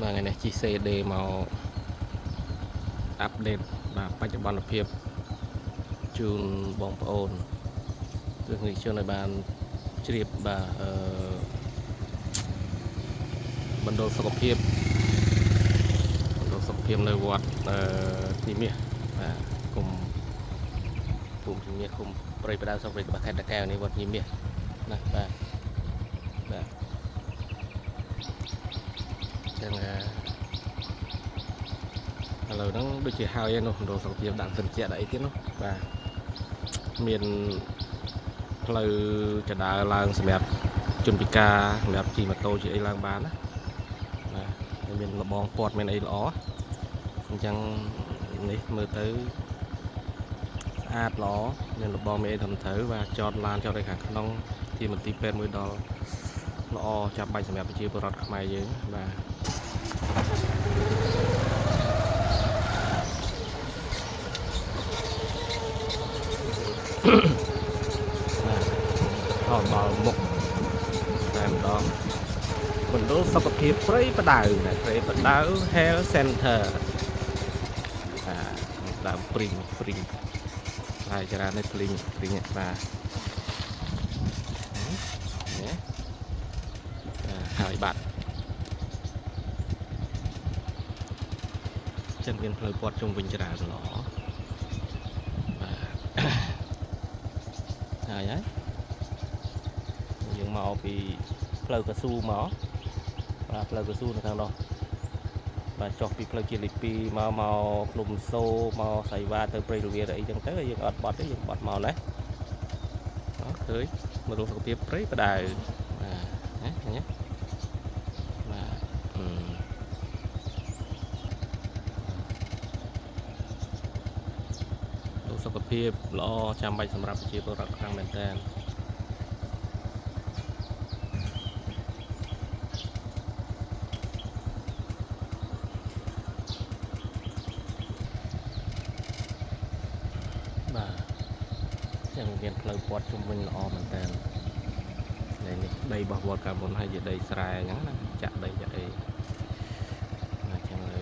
បាទថ្ងៃនេះជិះ CD មក update បាទបច្ចុប្បន្នភាពជូនបងប្អូនទស្សនិកជនឲ្យបានជ្រាបបាទអឺមណ្ឌលសុខភាពមណ្ឌលសុខភាពនៅវត្តអឺទីមាសបាទគុំភូមិទីមាសគុំព្រៃផ្ដៅស្រុកព្រៃក្បាស់ខេត្តតាកែវនេះវត្តញីមាសណាបាទបាទចឹងឥឡូវហ្នឹងដូចជាហើយនោះមណ្ឌលសុខភាពដាក់សិនជាដាក់អីទៀតនោះបាទមានផ្លូវចដើឡើងសម្រាប់ជនពិការសម្រាប់ជិះម៉ូតូជិះអីឡើងបានណាបាទហើយមានលបងពាត់មានអីល្អអញ្ចឹងនេះមើលទៅស្អាតល្អមានលបងមានអីត្រឹមត្រូវបាទចតឡានចតនៅខាងក្នុងជាមន្ទីរពេទ្យមួយដល់ល្អចាំបាច់សម្រាប់ប្រជាពលរដ្ឋខ្មែរយើងបាទ បាទថតដល់មុខតែម្ដងមណ្ឌលសុខភាពព្រៃផ្ដៅណាព្រៃផ្ដៅ Health Center បាទដើមព្រីងព្រីងហើយច្រើននេះព្រីងព្រីងបាទនេះហើយបាត់ចឹងមានផ្លូវព័ទ្ធជុំវិញច្រើនល្អបាទហើយហើយយើងមកពីផ្លូវកស៊ូមកបាទផ្លូវកស៊ូនៅខាងនោះបាទចុះពីផ្លូវជាតិលេខ2មកមកភ្នំសូមកសៃវ៉ាទៅព្រៃលវាទៅអីចឹងទៅយើងអត់បត់ទេយើងបត់មកណាអត់ឃើញមករកសុខភាពព្រៃបដៅបាទណាឃើញទេបាទអឺលោកសុខភាពល្អចាំបាច់សម្រាប់ប្រជាពលរដ្ឋខ្លាំងមែនតើបាទចឹងមានផ្លូវព័ទ្ធជុំវិញល្អមែនតើនេះដីរបស់វត្តកាលមុនហើយជាដីស្រែអញ្ចឹងណាចាក់ដីចាក់អីបាទចឹងលើ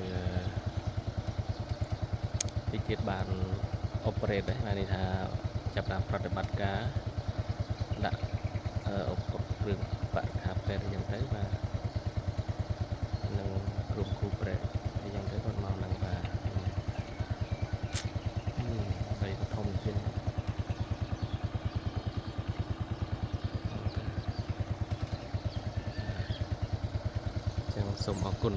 តិចទៀតបាន operate ដែរបាទនេះថាចាប់តាមប្រតិបត្តិការដាក់ឧបករណ៍គ្រឿងបរិក្ខារពេទ្យអញ្ចឹងទៅបាទនឹងក្រុមគ្រូប្រែអញ្ចឹងទៅគាត់មកនឹងបាទដីក៏ធំជាងចឹងសូមអរគុណ